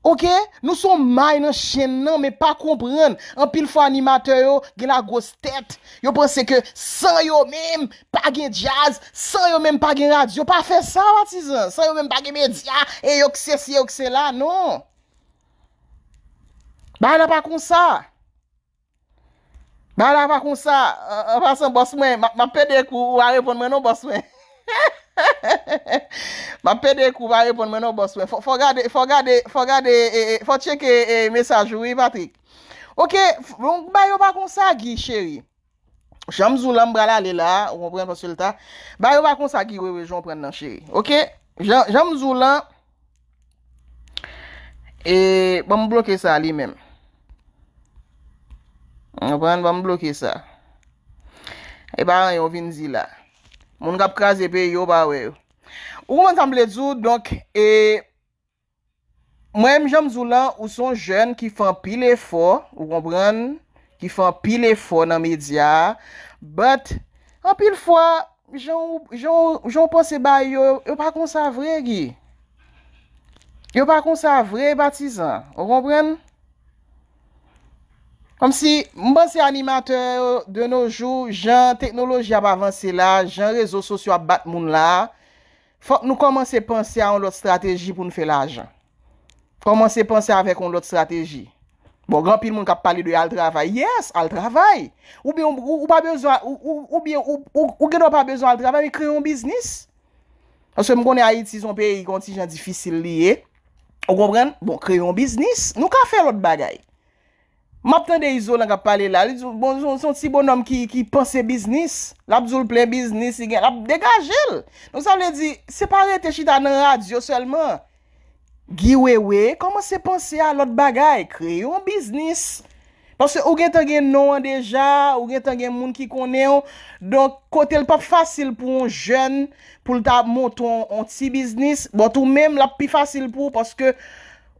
Oke? Nou se yon may nan chenn nan, men pa konprann. Anpil fwa animatè yo gen lagwòs tèt. Yo panse ke san yo menm, pa gen djaz, san yo menm, pa gen radyo. Pa fè sa, patizan. San yo menm, pa gen medya, e yo k sesi, yo k sela. Non. Bagay la pa konsa. Bagay la pa konsa. An, an pasan, bòs mwen, m ap, m ap pede kou, ou pa reponn mwen non, bòs mwen. M ap pede kou, ou pa reponn mwen non, bòs mwen. Fò, fò gade, fò gade, fò gade, e, e, fò tcheke, e, mesaj ou, wi, Patrick. Oke, f-, bon, bagay yo pa konsa, Guy, cheri. Jan m di w lan, m pral ale la, ou konprann, paske l ta. Bagay yo pa konsa, Guy Wewe, jan w pran nan, cheri. Oke? Jan, jan m di w lan, e, ban m bloke sa li menm. Ou konprann? Ban m bloke sa. E pa anyen w vin di la. Moun k ap kraze peyi yo pa wè yo. Ou konprann sa m vle di w? Donk, e, mwen menm, jan m di w lan, ou se yon jèn ki fè anpil efò, ou konprann, ki fè anpil efò nan medya a, but anpil fwa, jan w, jan w, jan w panse bagay yo, yo pa konsa vre, Guy. Yo pa konsa vre, patizan. Ou konprann? Kòmsi, m panse animatè yo, de nos jours, jan teknoloji ap avanse la, jan rezo sosyo ap bat moun la, fòk nou kòmanse panse a yon lòt estrateji pou n fè lajan. Kòmanse panse avèk yon lòt estrateji. Bon, gen anpil moun k ap pale de al travay. Yes, al travay. Oubyen ou, ou, ou pa bezwen, ou, ou, oubyen ou, ou, ou gendwa pa bezwen al travay, men kreye yon biznis. Paske m konnen Ayiti se yon peyi ki yon ti jan difisil li ye. Ou konprann? Bon, kreye yon biznis. Nou ka fè lòt bagay. M ap tande Izolan k ap pale la. Li di, bon, se yon, se yon ti bonòm ki, ki panse biznis. L ap di w l plen biznis, li gen, l ap degaje l. Donk, sa vle di, se pa rete chita nan radyo sèlman. Guy Wewe, kòmanse panse a lòt bagay. Kreye yon biznis. Paske ou gentan gen non an deja, ou gentan gen moun ki konnen w. Donk, kote l p ap fasil pou yon jèn, pou l ta monte yon, yon ti biznis, but ou menm, l ap pi fasil pou ou paske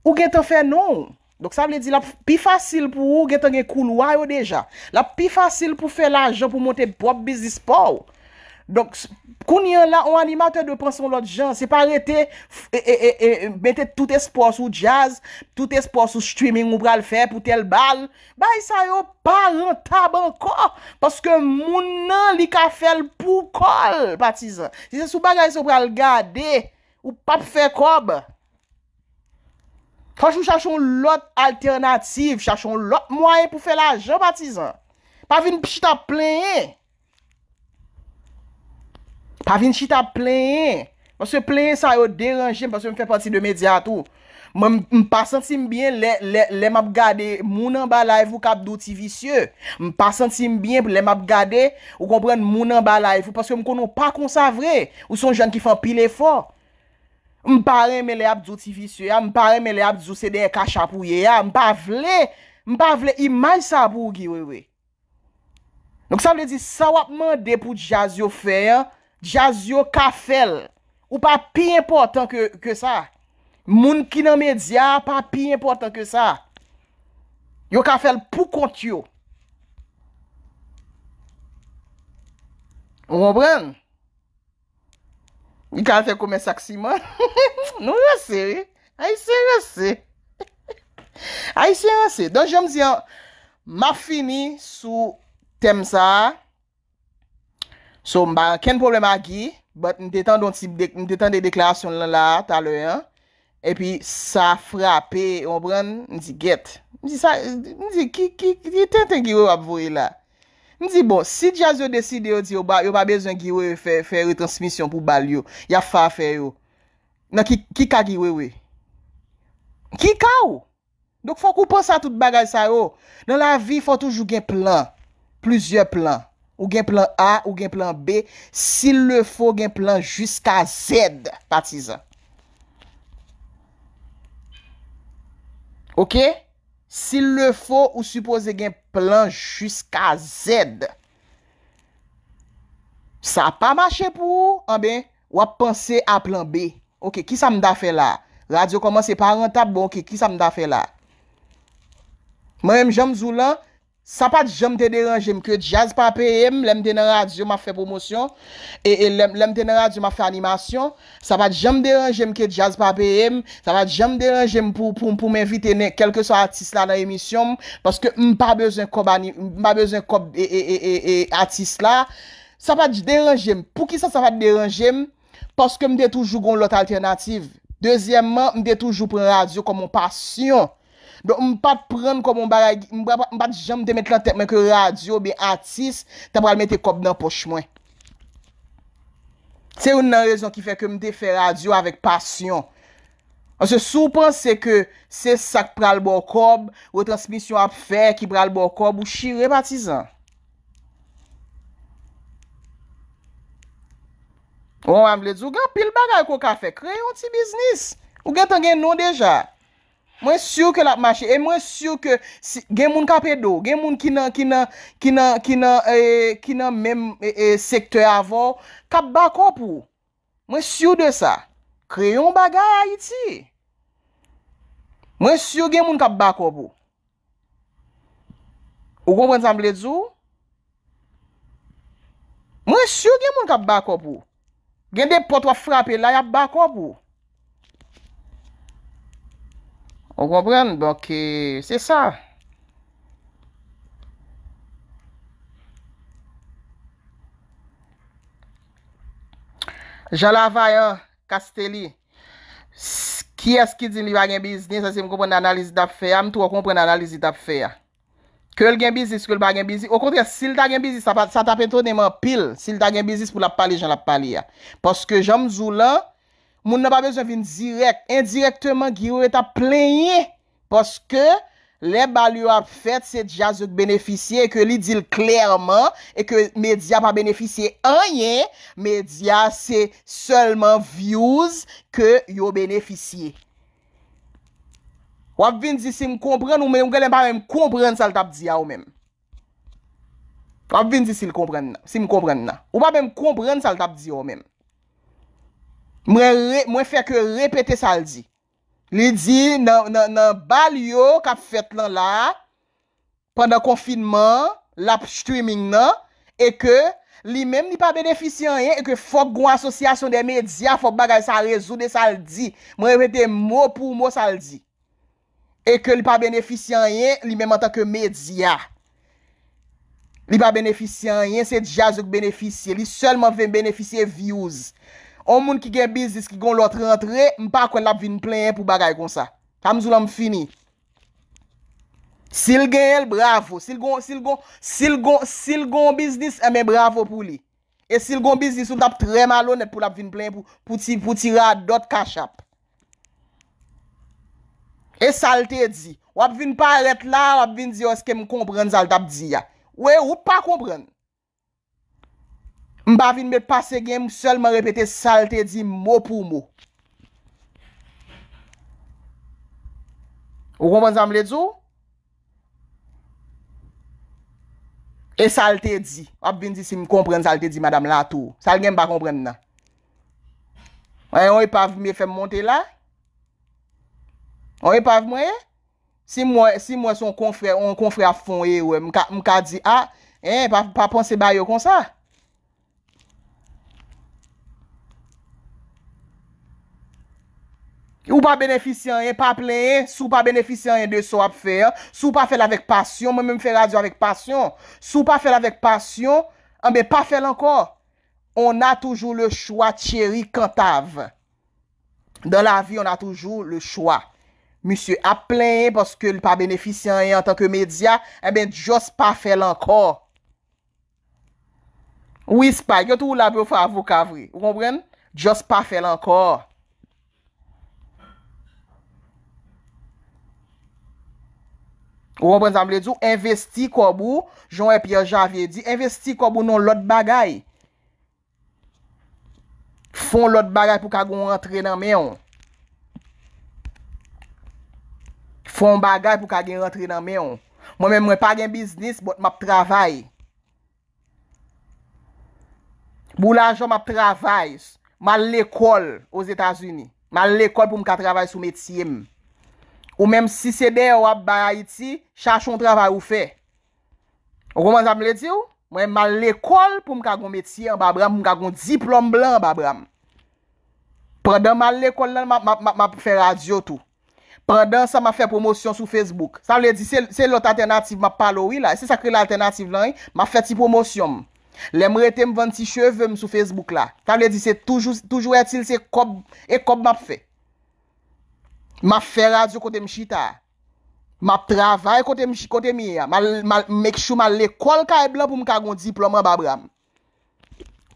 ou gentan fè non w. Donk, sa vle di l ap pi fasil pou ou gentan gen koulwa yo deja. L ap pi fasil pou fè lajan pou monte pwòp biznis pa w. Donk, s-, kounye a la, yon animatè dwe panse yon lòt jan. Se pa rete, f-, e, e, e, e, mete tout espwa w sou djaz, tout espwa w sou streaming ou pral fè pou tèl bal. Bagay sa yo pa rantab ankò. Paske moun nan, li ka fè l pou kò l, patizan. Si se sou bagay sa w pral gade, ou p ap fè kòb. Fòk ou chache yon lòt altènativ, chache yon lòt mwayen pou fè lajan, patizan. Pa vin chita plenyen. Pa vin chita plenyen. Paske plenyen sa yo deranje m, paske m fè pati de medya a tou. Mwen, m, m pa santi m byen lè, lè, lè m ap gade moun anba live ou k ap di w ti visye. M pa santi m byen lè m ap gade, ou konprann, moun anba live ou, paske m konnen w pa konsa vre. Ou se yon jèn ki fè anpil efò. M pa renmen lè y ap di w ti visye a, m pa renmen lè y ap di w se dèyè kachap ou ye a, m pa vle, m pa vle imaj sa pou w, Guy Wewe. Donk, sa vle di, sa w ap mande pou djaz yo fè an, djaz yo ka fè l. Ou pa pi enpòtan ke, ke sa. Moun ki nan medya a pa pi enpòtan ke sa. Yo ka fè l pou kont yo. Ou konprann? Li ka al fè komès ak siman. Nou ranse, wi. Ayisyen ranse. Ayisyen ranse. Donk, jan m di an, m ap fini sou tèm sa a. So, m pa gen kenn pwoblèm ak Guy, but m te tande yon ti de-, m te tande deklarasyon l lan la a, talè an. Epi sa frape, w konprann? M di, "Gèt." M di, "Sa," m di, "Ki, ki, ki tenten Guy Wewe ap voye la?" M di, "Bon, si djaz yo deside yo di yo pa, yo pa bezwen Guy Wewe fè, fè retransmisyon pou bal yo, y ap fè afè yo. Nan ki, ki ka Guy Wewe? Ki ka w?" Donk, fòk ou panse a tout bagay sa yo. Nan lavi, fò toujou gen plan. Plizyè plan. Ou gen plan A, ou gen plan B. S'il le faut, gen plan jiska Z, patizan. Oke? S'il le faut, ou sipoze gen plan jiska Z. Sa pa mache pou ou, anben, w ap panse a plan B. Oke, kisa m ta fè la? Radyo kòmanse pa rantab, bon, oke, kisa m ta fè la? Mwen menm, jan m di w lan, sa pa t janm te deranje m ke djaz pa peye m lè m te nan radyo, m ap fè pwomosyon. E, e lè, lè m te nan radyo, m ap fè animasyon. Sa pa t janm deranje m ke djaz pa peye m. Sa pa t janm deranje m pou, pou, pou m envite nen, kèlkeswa atis la nan emisyon m. Paske m pa bezwen kòb ani-, m pa bezwen kòb, e, e, e, e, e, atis la. Sa pa t deranje m. Poukisa sa pa t deranje m? Paske m te toujou gon lòt altènativ. Dezyèmman, m te toujou pran radyo kòm yon pasyon. Donk, m pa t pran l kòm yon bagay, m pa, m pa t janm te met lan tèt mwen ke radyo oubyen atis ta pral mete kòb nan pòch mwen. Se youn nan rezon ki fè ke m te fè radyo avèk pasyon. Paske si w panse ke se sa k pral ba w kòb, retransmisyon ap fè ki pral ba w kòb, ou chire patizan. Ou konprann, m vle di, w gen anpil bagay ke w ka fè. Kreye yon ti biznis. Ou gentan gen non deja. Mwen si ke l ap mache. E mwen si ke si, gen moun k ap ede w. Gen moun ki nan, ki nan, ki nan, ki nan, e, ki nan menm, e, e, sektè avè w, k ap bakòp ou. Mwen si de sa. Kreye yon bagay Ayiti. Mwen si gen moun k ap bakòp ou. Ou konprann sa m vle di w? Mwen si gen moun k ap bakòp ou. Gen de pòt w ap frape la, y ap bakòp ou. Ou konprann? Donk, e, se sa. Jean Lavayan Castelli, s- kiyès ki di m li pa gen biznis? Èske m konprann analiz li t ap fè a? M twò konprann analiz li t ap fè a. Ke l gen biznis, ke l pa gen biznis. Okontrè, si l ta gen biznis, sa pa, sa t ap etone m anpil. Si l ta gen biznis pou l ap pale jan l ap pale a. Paske jan m di w lan, moun nan pa bezwen vin dirèk. Endirèkteman, Guy Wewe t ap plenyen. Paske lè bal yo ap fèt, se djaz yo k benefisye, e ke li di l klèman, e ke medya pa benefisye anyen, medya se sèlman views ke yo benefisye. W ap vin di si m konprann ou, men ou genlè pa menm konprann sa l t ap di a ou menm. W ap vin di si l konprann nan, si m konprann nan. Ou pa menm konprann sa l t ap di a ou menm. Mwen re, mwen fè ke repete sa l di. Li di nan, nan, nan bal yo k ap fèt lan la, pandan konfinman an, l ap streaming nan, e ke li menm li pa benefisye anyen, e ke fòk gon asosyasyon de medya, fòk bagay sa rezoud, e sa l di. Mwen repete mo pou mo sa l di. E ke li pa benefisye anyen, li menm antanke medya. Li pa benefisye anyen, se djaz yo k benefisye. Li sèlman vle benefisye views. On moun ki gen biznis, ki gon lòt rantre, m pa kwè l ap vin plenyen pou bagay konsa. Sa m di w lan, m fini. Si l genyen l, bravo. Si l gon, si l gon, si l gon, si l gon biznis, enben bravo pou li. E si l gon biznis, ou t ap trè malonèt pou l ap vin plenyen pou, pou ti, pou ti radòt Cash App. E sa l te di. W ap vin parèt la, w ap vin di, èske m konprann sa l t ap di a? Wi, ou pa konprann. M pa vin met pase gen, m sèlman repete sa l te di mo pou mo. Ou konprann sa m vle di w? E sa l te di. W ap vin di si m konprann sa l te di Madanm Latour. Sa l gen m pa konprann nan. Yon epav m ye fè m monte la? Yon epav mwen ye? Si m wè, si m wè se yon konfrè, yon konfrè ap fè yon erè, m ka, m ka di, a, en, pa, pa panse ba yo konsa. Ou pa benefisye anyen, pa plenyen. Si w pa benefisye anyen de sa w ap fè an, si w pa fè l avèk pasyon, mwen menm m fè radyo avèk pasyon. Si w pa fè l avèk pasyon, anben pa fè l ankò. On a toujours le choix, Thierry Cantave. Dans la vie, on a toujours le choix. Misye ap plenyen paske li pa benefisye anyen antanke medya, enben just pa fè l ankò. Wi, Spike, yo tou la pou yo fè avoka vre. Ou konprann? Just pa fè l ankò. Ou konprann sa m vle di w? Envesti kòb ou, jan wè Pierre Javier di, envesti kòb ou nan lòt bagay. Fè yon lòt bagay pou ka gen yon rantre nan men w. Fè yon bagay pou ka gen rantre nan men w. Mwen menm, mwen pa gen biznis, but m ap travay. Pou lajan, m ap travay. M al lekòl Ozetazini. M al lekòl pou m ka travay sou metye m. Ou menm, si se dèyè w ap bay Ayiti, chache yon travay ou fè. Ou konprann sa m vle di w? Mwen, m al lekòl pou m ka gon metye anba bra m, pou m ka gon diplòm blan anba bra m. Pandan m al lekòl lan, m ap, m ap, m ap, m ap fè radyo tou. Pandan sa, m ap fè pwomosyon sou Facebook. Sa vle di, se, se lòt altènativ m ap pale w wi la. Se sa k rele altènativ lan wi. M ap fè ti pwomosyon m. Lè m rete, m vann ti cheve m sou Facebook la. Sa vle di, se toujou, toujou ètil, se kòb, e kòb m ap fè. M ap fè radyo kote m chita a. M ap travay kote m, kote m ye a. M al, m al make sure m al lekòl kay blan pou m ka gon diplòm anba bra m.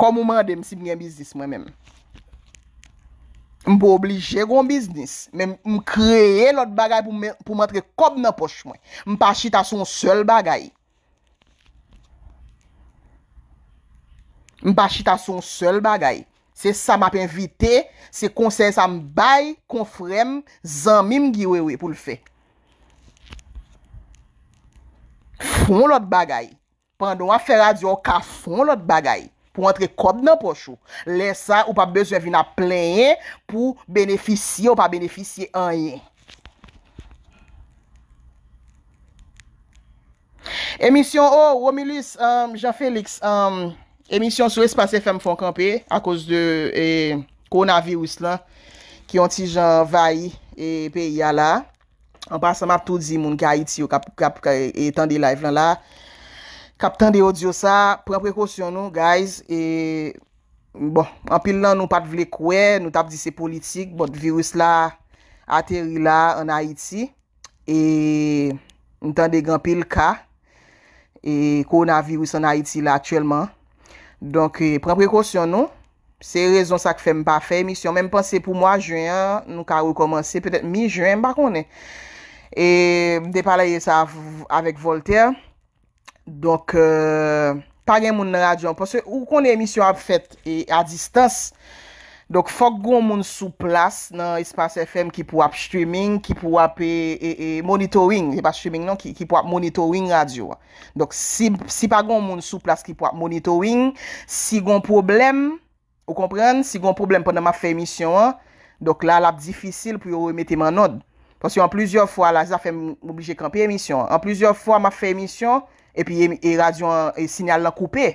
Kòm ou mande m si m gen biznis mwen menm. M pa oblije gon biznis, men m kreye lòt bagay pou m, pou m antre kòb nan pòch mwen. M pa chita sou yon sèl bagay. M pa chita sou yon sèl bagay. Se sa m ap envite, se konsèy sa m bay konfrè m, zanmi m Guy Wewe pou l fè. Fè yon lòt bagay. Pandan w ap fè radyo a, w ka fè yon lòt bagay pou antre kòb nan pòch ou. Lè sa, ou p ap bezwen vin ap plenyen pou benefisye, ou pa benefisye anyen. Emisyon, oh, Romulus, um, Jean Félix, um, emisyon sou Espas F M fè yon kanpe akoz de, eh, kowonaviris lan ki yon ti jan anvayi, eh, peyi a la. An pasan, m ap tou di moun ki Ayiti yo k ap, k ap, eh, tande live lan la, k ap tande odyo sa, pran prekosyon nou, guys, e bon, anpil nan nou pa t vle kwè, nou t ap di se politik, but viris la ateri la ann Ayiti. E m tande gen anpil ka, e kowonaviris ann Ayiti la aktyèlman. Donk, e, pran prekosyon nou. Se rezon sa k fè m pa fè emisyon. Men m panse pou mwa jen an, nou ka rekòmanse, petèt mi jen, m pa konnen. E m te pale sa av-, avèk Voltaire. Donk, eh, pa gen moun nan radyo an. Paske ou konnen emisyon ap fèt e a distans. Donk, fòk gon moun sou plas nan Espas F M ki pou ap streaming, ki pou ap, e, e, e, monitoring. Se pa streaming non, ki, ki pou ap monitoring radyo a. Donk, si, si pa gon moun sou plas ki pou ap monitoring, si gon pwoblèm, ou konprann, si gon pwoblèm pandan m ap fè emisyon an, donk la, l ap difisil pou yo remete m an nòd. Paske an plizyè fwa la, sa fè m oblije kanpe emisyon an. An plizyè fwa, m ap fè emisyon, epi e, e radyo an, e sinyal lan koupe.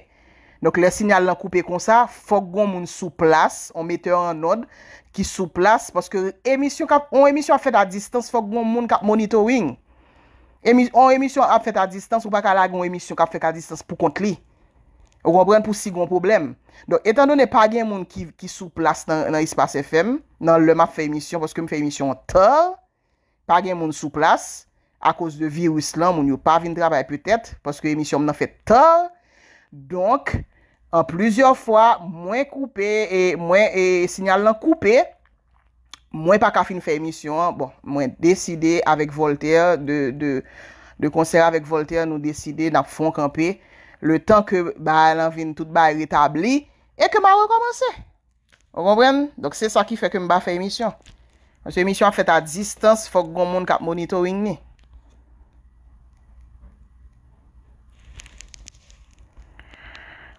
Donk, lè sinyal lan koupe konsa, fòk gon moun sou plas, on metè an nòd, ki sou plas, paske emisyon k ap, on emisyon ap fèt a distans, fòk gon moun k ap monitoring. Emi-, on emisyon ap fèt a distans, ou pa ka lage on emisyon k ap fèt a distans pou kont li. Ou konprann, pou si gon pwoblèm. Donk, etandone pa gen moun ki, ki sou plas nan, nan Espas F M, nan lè m ap fè emisyon, paske m fè emisyon an ta, pa gen moun sou plas, akoz de viris lan, moun yo pa vin travay petèt, paske emisyon m nan fèt ta. Donk, an plizyè fwa, mwen koupe, e mwen, e sinyal lan koupe, mwen pa ka fin fè emisyon an. Bon, mwen deside avèk Voltaire de, de, de konsè avèk Voltaire, nou deside n ap fè on kanpe. Letan ke bagay lan vin tout bagay retabli, e ke m a rekòmanse. Ou konprann? Donk, se sa ki fè ke m pa fè emisyon. Paske emisyon ap fèt a distans, fòk gon moun k ap monitoring li.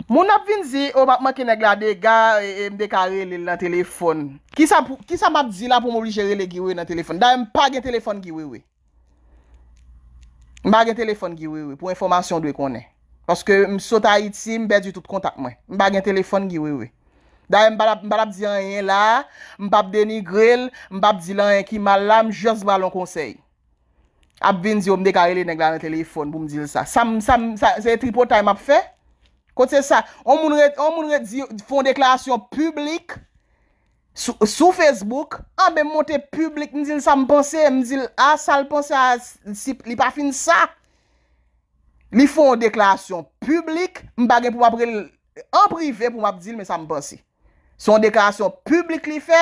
Moun ap vin di, "O, m ap manke nèg la dega, e, e, m te ka rele l nan telefòn." Kisa pou, kisa m ap di la pou m oblije rele Guy Wewe nan telefòn? Dayè, m pa gen telefòn Guy Wewe. M pa gen telefòn Guy Wewe, pou enfòmasyon w dwe konnen. Paske m sot Ayiti, m pèdi tout kontak mwen. M pa gen telefòn Guy Wewe. Dayè, m pa t ap, m pa t ap di anyen la, m p ap denigre l, m p ap di l anyen ki mal la, m just ba l yon konsèy. Ap vin di, "O, m te ka rele nèg la nan telefòn pou m di l sa." Sa m, sa m, sa, se tripotay m ap fè? Kot se sa? On moun ret, on moun ret di, fè on deklarasyon piblik sou, sou Facebook, anben m monte piblik, m di l sa m panse, m di l, a, sa l panse a, si li pa fin sa. Li fè on deklarasyon piblik, m pa gen pou m ap rele l an prive pou m ap di l, men sa m panse. Se yon deklarasyon piblik li fè,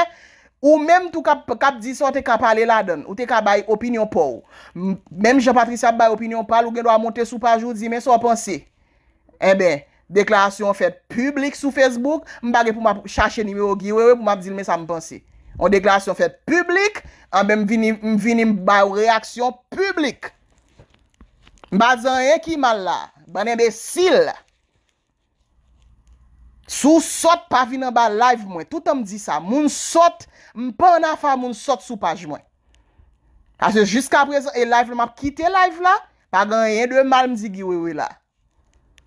ou menm tou k ap, k ap di sa w te ka pale ladan l, ou te ka bay opinyon pa w. M-, menm jan Patricia ap bay opinyon pa l, ou gen dwa monte sou paj ou di, men sa w panse. Enben, deklarasyon an fèt piblik sou Facebook, m pa gen pou m ap chache nimewo Guy Wewe pou m ap di l, men sa m panse. Yon deklarasyon fèt piblik, anben m vini, m vini m ba w reyaksyon piblik. M pa di anyen ki mal la, bann enbesil. Si w sòt, pa vin anba live mwen. Toutan m di sa, moun sòt, m pa ann afa moun sòt sou paj mwen. Paske jiskaprezan, e live la, m ap kite live la, pa gen anyen de mal m di Guy Wewe la.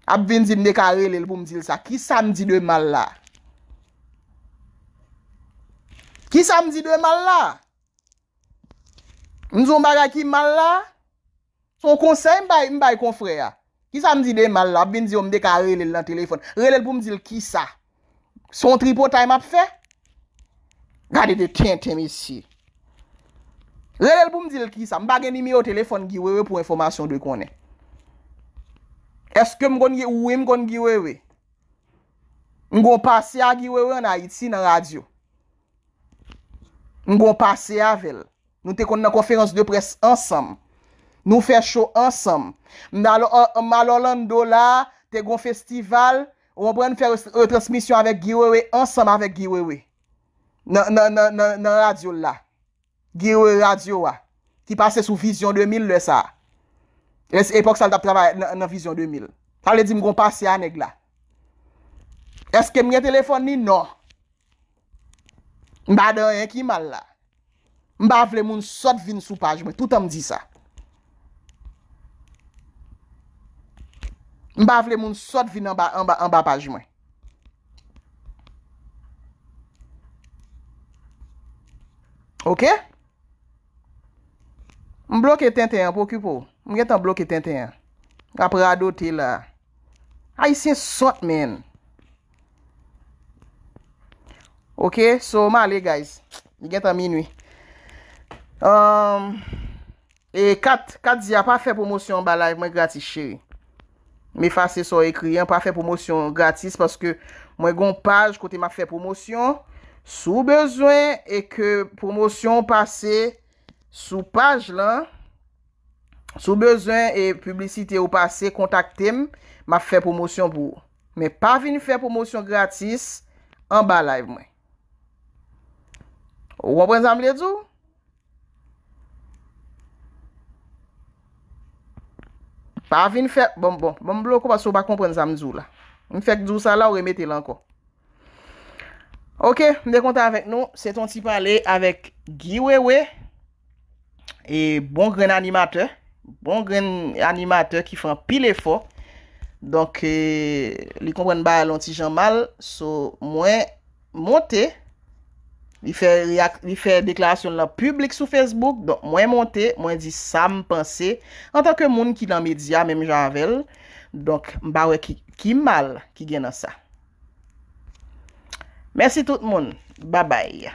Ap vin di m te ka rele l pou m di l sa. Kisa m di de mal la? Kisa m di de mal la? M di yon bagay ki mal la? Se yon konsèy m bay, m bay konfrè a. Kisa m di de mal la? Ap vin di yo m te ka rele l nan telefòn. Rele l pou m di l kisa? Se yon tripotay m ap fè? Gade de tenten, mesye. Rele l pou m di l kisa? M pa gen nimewo telefòn Guy Wewe pou enfòmasyon w dwe konnen. Èske m konn Guy? Wi, m konn Guy Wewe. M gon pase a Guy Wewe ann Ayiti nan radyo. M gon pase avè l. Nou te konn nan konferans de près ansanm. Nou fè cho ansanm. M al, m al Orlando la, te gon festival, ou konprann, fè ret-, retransmisyon avèk Guy Wewe, ansanm avèk Guy Wewe. Nan, nan, nan, nan, nan radyo l la. Guy Wewe radyo a. Ki pase sou Vizyon de mil lè sa a. E se epòk sa l t ap travay nan, nan Vizyon de mil. Sa vle di m gon pase a nèg la. Èske m gen telefòn li? Non. M pa di anyen ki mal la. M pa vle moun sòt vin sou paj mwen. Toutan m di sa. M pa vle moun sòt vin anba, anba, anba paj mwen. Oke? M bloke tenten an, pa okipe w. M gentan bloke tenten an. L ap radote la. Ayisyen sòt, man. Oke, so m ale, guys. Li gentan minui. Um, e Kat, Kat di a pa fè pwomosyon anba live mwen gratis, cheri. M efase sa w ekri an, pa fè pwomosyon gratis paske mwen gon paj kote m ap fè pwomosyon. Si w bezwen e ke pwomosyon w pase sou paj lan, si w bezwen e piblisite ou pase, kontakte m, m ap fè pwomosyon pou ou. Men pa vin fè pwomosyon gratis anba live mwen. Ou konprann sa m vle di w? Pa vin fè, bon, bon, bon, m bloke w paske w pa konprann sa m di w la. M fèk di w sa la, ou remete l ankò. Oke, m te kontan avèk nou. Se t on ti pale avèk Guy Wewe. E bon grenn animatè. Bon grenn animatè ki fè anpil efò. Donk, e, li konprann bagay la yon ti jan mal. So, mwen monte. Li fè reyak-, li fè deklarasyon lan piblik sou Facebook. Donk, mwen monte, mwen di sa m panse. Antanke moun ki nan medya, menm jan avè l. Donk, m pa wè ki, ki mal ki gen nan sa. Mèsi tout moun. Babay.